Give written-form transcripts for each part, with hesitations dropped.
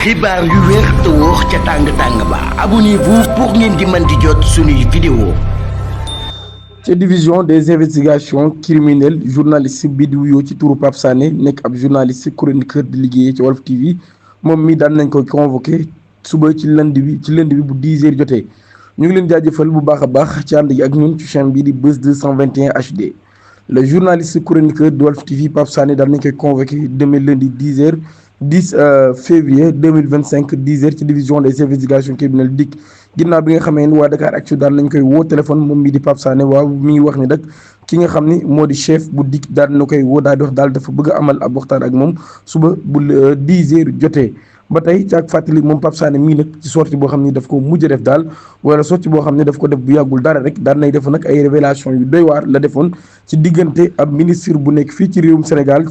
xibaar yu wér te wóor ca tàng-tàng ba abonnez-vous pour ngeen di mën di jot suñuy vidéo. ca division des investigations criminelles journaliste bi di wuyoo ci turu Pape Sané nekk ab journaliste chroniqueur di liggéeyee ci Walf TV moom mi daan nañ ko convoqué suba ci lundi bi bu 10h jotee ñu ngi leen jaajëfal bu baax a baax ci ànd gi ak ñun ci chaîne bii di Buzz 221 HD. Le journaliste chroniqueur de Walf TV Pape Sané daan nañ koy convoqué demain lundi 10 février 2025 10h ci division des investigations criminelles DIC ginnaaw bi nga xamee ni waa Dakaractu daan nañ koy woo téléphone moom mii di Pape Sané waaw mi ngi wax ni nag ki nga xam ni moo di chef bu DIC daal na koy woo daal di wax daal dafa bëgg a amal ab waxtaan ak moom suba bu 10h jotee. ba tey ci ak fàttali moom Pape Sané mii nag ci sortie boo xam ni daf ko mujj def daal wala sortie boo xam ne daf ko def bu yàggul dara rek daan nay def nag ay révélation yu doy waar la defoon ci diggante ab ministre bu nekk fii ci réewum Sénégal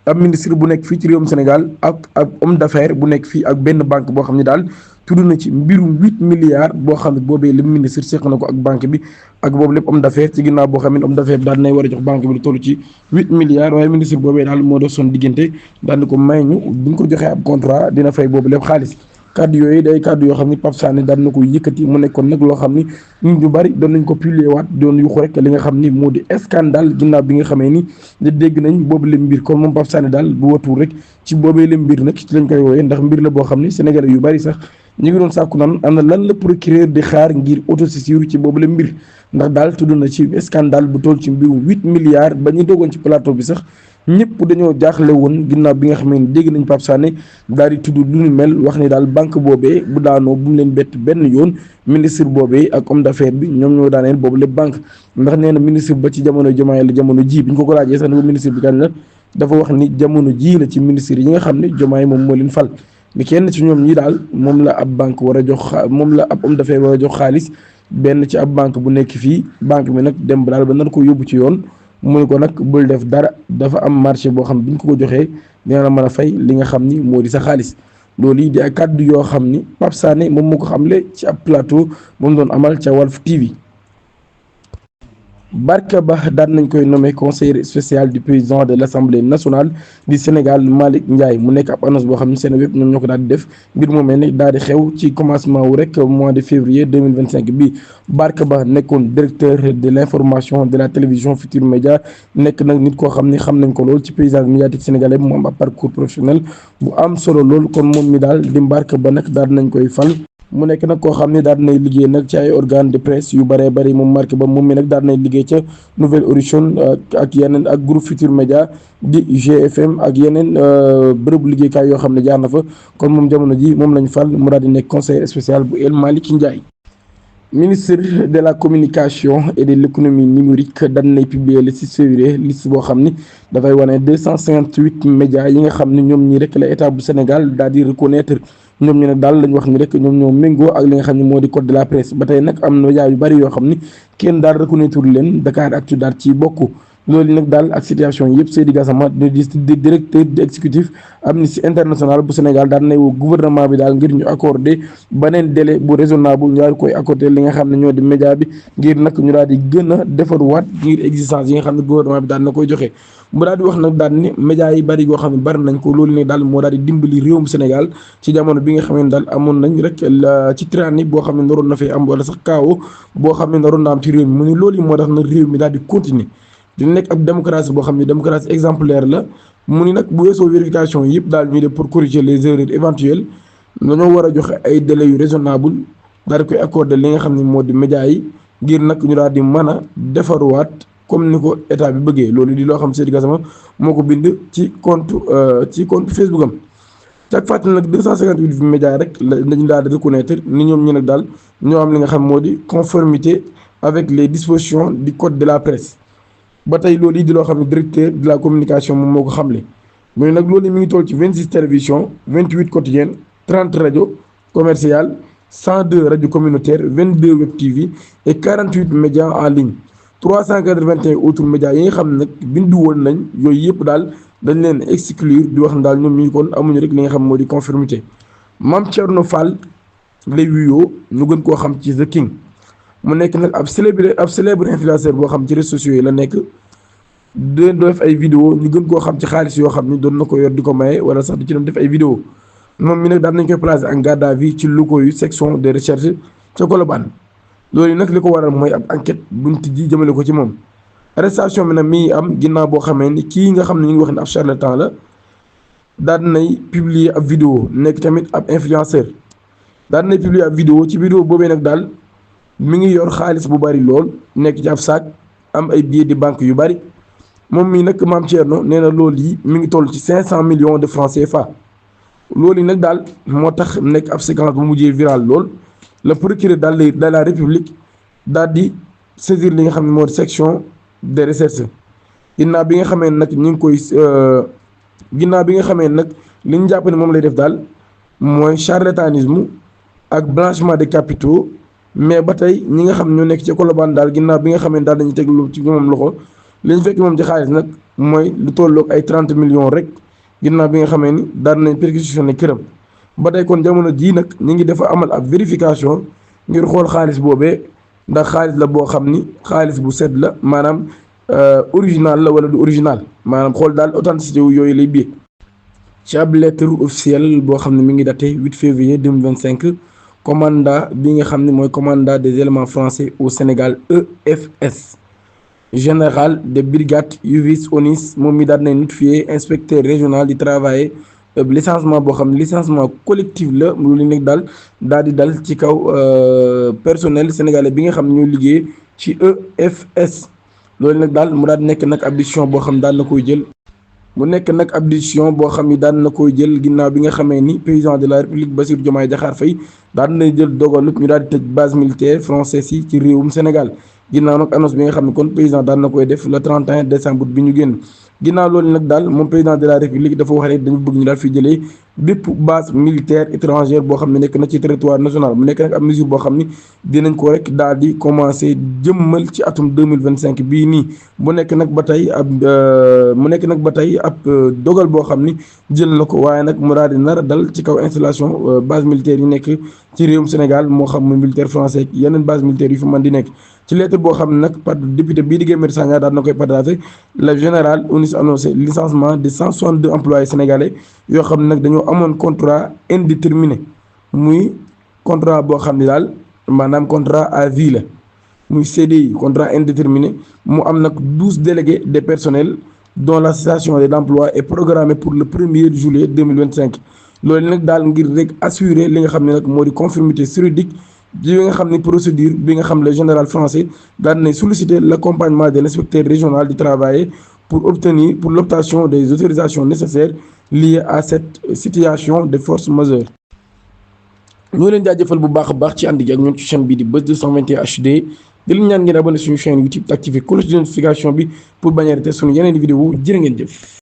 ab ministre bu nekk fii ci réewum Sénégal ak homme d'affaires bu nekk fii ak benn banque boo xam ne daal tudd na ci mbirum 8 milliards boo xam ne boobee lépp ministre seq na ko ak banque bi ak boobu lépp homme d'affaires ci ginnaaw boo xam ne homme d'affaires daal nay war a jox banque bi lu toll ci 8 milliards waaye ministre boobee daal moo doon son diggante daal di ko may ñu bu ñu ko joxee ab contrat dina fay boobu lépp xaalis. kaddu yooyu day kaddu yoo xam ni Pape Sané daan na ko yëkkati mu nekkoon nag loo xam ni nit ñu bari doon nañ ko publier waat doon yuxu rek li nga xam ni moo di scandale ginnaaw bi nga xamee ni dégg nañ boobu le mbir kon moom Pape Sané daal bu watuwul rek ci boobee le mbir nag ci lañ koy wooyee ndax mbir la boo xam ni sénégalais yu bari sax ñu ngi doon sàkku naan am na lan la procureur di xaar ngir autosaisir ci boobu le mbir ndax daal tudd na ci scandale bu toll ci mbiru 8 milliards ba ñu doogoon ci plateau bi sax ñëpp dañoo jaaxle woon ginnaaw bi nga xam ne dégg nañ Pape Sané daal di tudd lu ñu mel wax ni daal banque boobee bu daanoo bu mu leen bett benn yoon ministre boobee ak homme d'affaires bi ñoom ñoo daaneel boobu lépp banque ndax nee na ministre ba ci jamono Diomaye la jamono ji bi ñu ko laajee sax ne ko ministre bi kan la dafa wax ni jamono ji la ci ministre yi nga xam ne Diomaye moom moo leen fal ni kenn ci ñoom ñi daal moom la ab banque war a jox moom la ab homme d'affaires war a jox xaalis benn ci ab banque bu nekk fii banque bi nag dem ba daal ba nar ko yóbbu ci yoon mu ne ko nag bul def dara dafa am marché boo xam bi ñu ko joxee dina la mën a fay li nga xam ni moo di sa xaalis loolu yi di ay kàddu yoo xam ni Pape Sané moom moo ko xamle ci ab plateau moom doon amal ca Walf TV. Barka Ba daan nañ koy nommé conseiller spécial du président de l'Assemblée nationale du Sénégal Malick Ndiaye mu nekk ab annonce boo xam ne Seneweb ñoom ñoo ko daal di def mbir moomee nag daal di xew ci commencement wu rek mois de février 2025 bi Barka Ba nekkoon directeur de l'information de la télévision Futurs Médias nekk nag nit koo xam ne xam nañ ko lool ci paysage médiatique sénégalais mu am ab parcours professionnel bu am solo lool kon moom mi daal di Barka Ba nag daal nañ koy fal. mu nekk nag koo xam ne daal dinay liggéey nag ci ay organe de presse yu bëree bëri moom Barka Ba moom mi nag daal dinay liggéey ca Nouvelle Horizon ak yeneen ak groupe Futurs Médias di GFM ak yeneen bërëbu liggéeykaay yoo xam ne jaar na fa kon moom jamono ji moom lañu fal mu daal di nekk conseiller spécial bu El Malick Ndiaye. Ministre de la communication et de l'économie numérique daan nay publier le 6 février liste boo xam ni dafay wane 258 médias yi nga xam ne ñoom ñi rek la état bu Sénégal daal di reconnaître ñoom ñu ne daal lañ wax ni rek ñoom ñoo méngoo ak li nga xam ne moo di code de la presse ba tey nag am na médias yu bari yoo xam ni kenn daal reconnaître leen Dakaractu daal ci bokk loolu nag daal ak situation yëpp Seydi Gassama di directeur exécutif Amnesty International bu Sénégal daal nay woo gouvernement bi daal ngir ñu accordé beneen délai bu raisonnable ñu daal koy accordé li nga xam ne ñoo di média bi ngir nag ñu daal di gën a defarwaat ngir existence yi nga xam ne gouvernement bi daal na koy joxe. mu daal di wax nag daal ni média yi bari yoo xam ne bari nañ ko loolu nag daal moo daal di dimbali réewum Sénégal ci jamono bi nga xam ne daal amoon nañ rek ci tyrannie boo xam ne naroon na fee am wala sax kaawo boo xam ne naroon na am ci réew mi mu ne loolu yi moo tax nag réew mi daal di continuer dina nekk ab démocratie boo xam ne démocratie exemplaire la mu ni nag bu weesoo vérification yëpp daal ñuy def pour corriger les erreurs éventuelles dañoo war a joxe ay délais yu raisonnable daal di koy accorder li nga xam ne moo di média yi ngir nag ñu daal di mën a defaruwaat comme ni ko état bi bëggee loolu di loo xam Seydi Gassama moo ko bind ci compte Facebook am. chaque fàttali nag 258 médias rek lañu daal di reconnaître ni ñoom ñu nag daal ñoo am li nga xam moo di conformité avec les dispositions du code de la presse. ba tey loolu yi di loo xam ne directeur de la communication moom moo ko xamle mu ne nag loolu mi ngi toll ci 26 télévisions 28 quotidiennes 30 rajo commerciales 102 rajo communautaires 22 web TV et 48 médias en ligne 381 autres médias yi nga xam ne nag bindu woon nañ yooyu yëpp daal dañ leen exclure di wax ne daal ñoom ñu kon amuñu rek li nga xam moo di conformité. Mame Thierno Fall lay wuyoo ñu gën koo xam ci The King mu nekk nag ab célèbre influenceur boo xam ci réseaux sociaux yi la nekk doon def ay vidéo ñu gën koo xam ci xaalis yoo xam ni doon na ko yor di ko maye wala sax di ci doon def ay vidéo moom mi nag daan nañ koy placer en garde à vue ci locaux yu section de recherche ca Colobane. loolu nag li ko waral mooy ab enquête buñ tijji jëmale ko ci moom. arrestation bi nag mi am ginnaaw boo xamee ni kii nga xam ne ñu ngi wax ne ab charlatan la daan nay publier ab vidéo nekk tamit ab influenceur daan nay publier ab vidéo ci vidéo boobee nag daal mi ngi yor xaalis bu bari lool nekk ci ab saak am ay billets de banque yu bari moom mii nag maam Thierno nee na loolu yi mi ngi toll ci 500 millions de francs CFA. loolu yi nag daal moo tax nekk ab séquence bu mujjee viral lool le procureur de la république daal di saisir li nga xam ne moo section de recherche ginnaaw bi nga xamee nag ñu ngi koy ginnaaw bi nga xamee nag li ñu jàpp ne moom lay def daal mooy charlatanisme ak blanchiment de capitaux mais ba tey ñi nga xam ñoo nekk ci Colobane daal ginnaaw bi nga xamee daal dañu teg lu ci moom loxo li ñu fekk moom ci xaalis nag mooy lu tolloog ay 30 millions rek ginnaaw bi nga xamee ni daan nañ perquisitionné këram ba tey kon jamono jii nag ñu ngi dafa amal ab vérification ngir xool xaalis boobee ndax xaalis la boo xam ni xaalis bu set la maanaam original la wala du original maanaam xool daal authenticité wu yooyu lay biir ci ab lettre officielle boo xam ne mi ngi daté 8 février 2025 commandant bi nga xam ne mooy commandant des éléments français au Sénégal EFS général de brigade Yves Onis moom mi daal na notifié inspecteur régional du travail licenciement boo xam ne licenciement collectif la lu nekk daal di dal ci kaw personnel sénégalais bi nga xam ne ñoo liggéey ci EFS loolu nag daal mu daal nekk nag ab décision boo xam ne daal na koy jël mu nekk nag ab décision boo xam ni daan na koy jël ginnaaw bi nga xamee ni président de la république Bassirou Diomaye Diakhar Faye daan na jël dogalub ñu daal di tëj base militaire français yi ci réewum Sénégal ginnaaw nag annonce bi nga xam ne kon président daan na koy def le 31 décembre bi ñu génn ginnaaw loolu nag daal moom président de la république dafa wax ne dañu bëgg ñu daal fi jëlee bépp base militaire étrangère boo xam ne nekk na ci territoire national mu nekk nag ab mesure boo xam ni dinañ ko rek daal di commencé jëmmal ci atum 2025 bii nii mu nekk nag ba tey ab dogal boo xam ni jël na ko waaye nag mu daal di nar a dal ci kaw installation base militaire yi nekk ci réewum Sénégal moo xam muy militaire français ak yeneen base militaire yu fi mën di nekk ci lettre boo xam ne nag par député bii di Guy Marius Sagna daal na koy partagé le général Onis annoncé licenciement de 162 employés sénégalais yoo xam ne nag dañoo amoon contrat indéterminé muy contrat boo xam ne daal maanaam contrat à vie la muy CDI contrat indéterminé mu am nag 12 délégués de personnel dont la cessation de l'emploi est programmée pour le 1er juillet 2025 loolu nag daal ngir rek assurer li nga xam ne nag moo di conformité juridique bi nga xam ne procédure bi nga xam le général français daal na solliciter l'accompagnement de l'inspecteur régional du travail pour l'obtention des autorisations nécessaires liées à cette situation de force majeure. ñoo leen jaajëfal bu baax a baax ci ànd gi ak ñun ci chaîne bi di Buzz 221 HD di leen ñaan ngeen abonné suñu chaîne YouTube te activer cloche de notification bi pour bañ a rater suñu yeneen vidéo jërë ngeen jëf.